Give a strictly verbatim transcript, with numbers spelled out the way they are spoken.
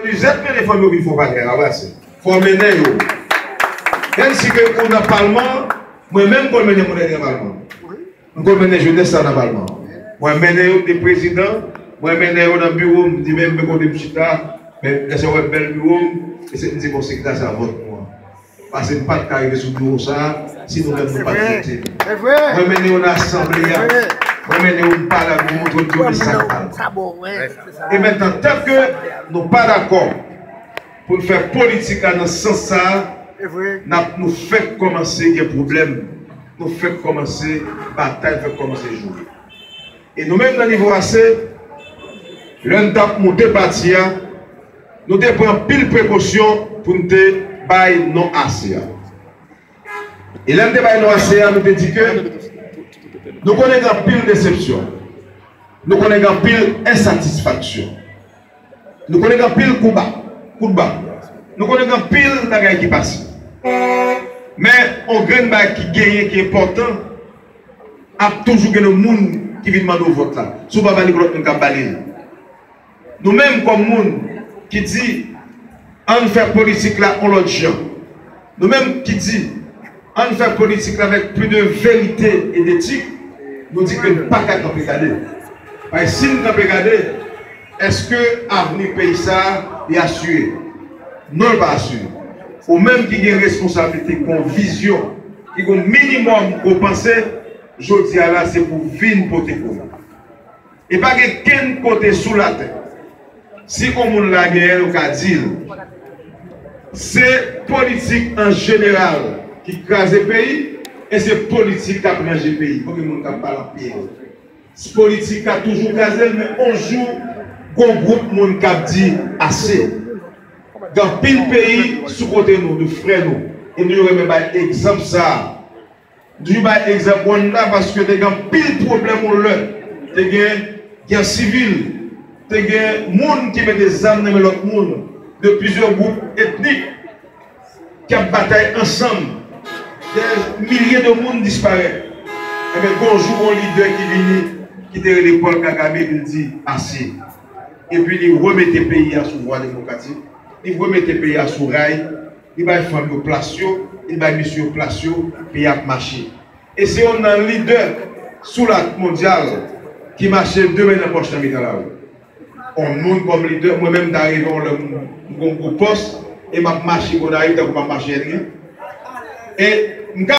Lizèt mennen fanmi yo vin fè yon bagay, anbrase. Fò w mennen yo. Menm si ke ou nan palman, mwen menm m konn mennen moun nan palman. M konn mennen jenès la nan palman. Mwen mennen yo de prezidan, mwen mennen yo nan biwo m, m di men men kote m chita, men èske w wè bèl biwo m, e se m di bon se gras a vòt nou an. Paske m pa t ka rive sou biwo sa a si nou menm nou pa t vote m. Mwen mennen yo nan asanble a. Mwen mennen yo m pale ak yo, montre m di yo men sa k mal. E mentnan, tanke nou pa dakò pou n fè politik la nan sans sa a, n ap nou fèk kòmanse gen pwoblèm. Nou fèk kòmanse batay, fèk kòmanse joure. E nou menm nan nivo ase, lè n t ap monte pati a, nou te pran anpil prekosyon pou n te bay non ase a. E lè n te bay non ase a, nou te di ke nou konnen gen anpil desepsyon. Nou konnen gen anpil ensatisfaksyon. Nou konnen gen anpil kouba, koutba. Nou konnen gen anpil bagay ki pase. Men, yon grenn bagay ki genyen, ki enpòtan, ap toujou gen yon moun ki vin mande w vòt la. Si w pa ba li, gen lòt moun k ap ba li l. Nou menm kòm moun ki di, ann fè politik la yon lòt jan. Nou menm ki di, ann fè politik la avèk plis de verite e detik, nou di ke n pa ka kanpe gade. Paske si n kanpe gade, èske avni peyi sa a, li asire? Non, li pa asire. Ou menm ki gen responsablite, ki gen vizyon, ki gen minimòm gwo panse, jodi a la, se pou w vin pote kou. E pa gen kenn kote sou latè, si yon moun la genyen l, ou ka di l, se politik an jeneral ki kraze peyi, e se politik k ap ranje peyi. Konbyen moun k ap pale anpil? Politik ka toujou kraze l, men yon jou, gon gwoup moun k ap di ase. Gen anpil peyi sou kote nou, de frè nou, e nou yo renmen bay egzanp sa a. M toujou bay egzanp Rwanda paske te gen anpil pwoblèm yon lè. Te gen gè sivil, te gen moun ki mete zam nan men lòt moun, de plizyè gwoup etnik ki ap batay ansanm. Dè milye de moun disparèt. Enben, gon jou, gon lidè ki vini, ki te rele Paul Kagame, epi l di, ase. Epi li remete peyi a sou vwa demokratik, li remete peyi a sou ray, li bay fanm yo plas yo, li bay mesye yo plas yo, peyi a ap mache. E se youn nan lidè sou lat mondyal ki mache de men nan pòch nan mitan lari. On moun kòm lidè, mwen menm m ta rive yon lè m, m gon gwo pòs, e m ap mache Gonayiv tankou m ap mache Ènri. E m ka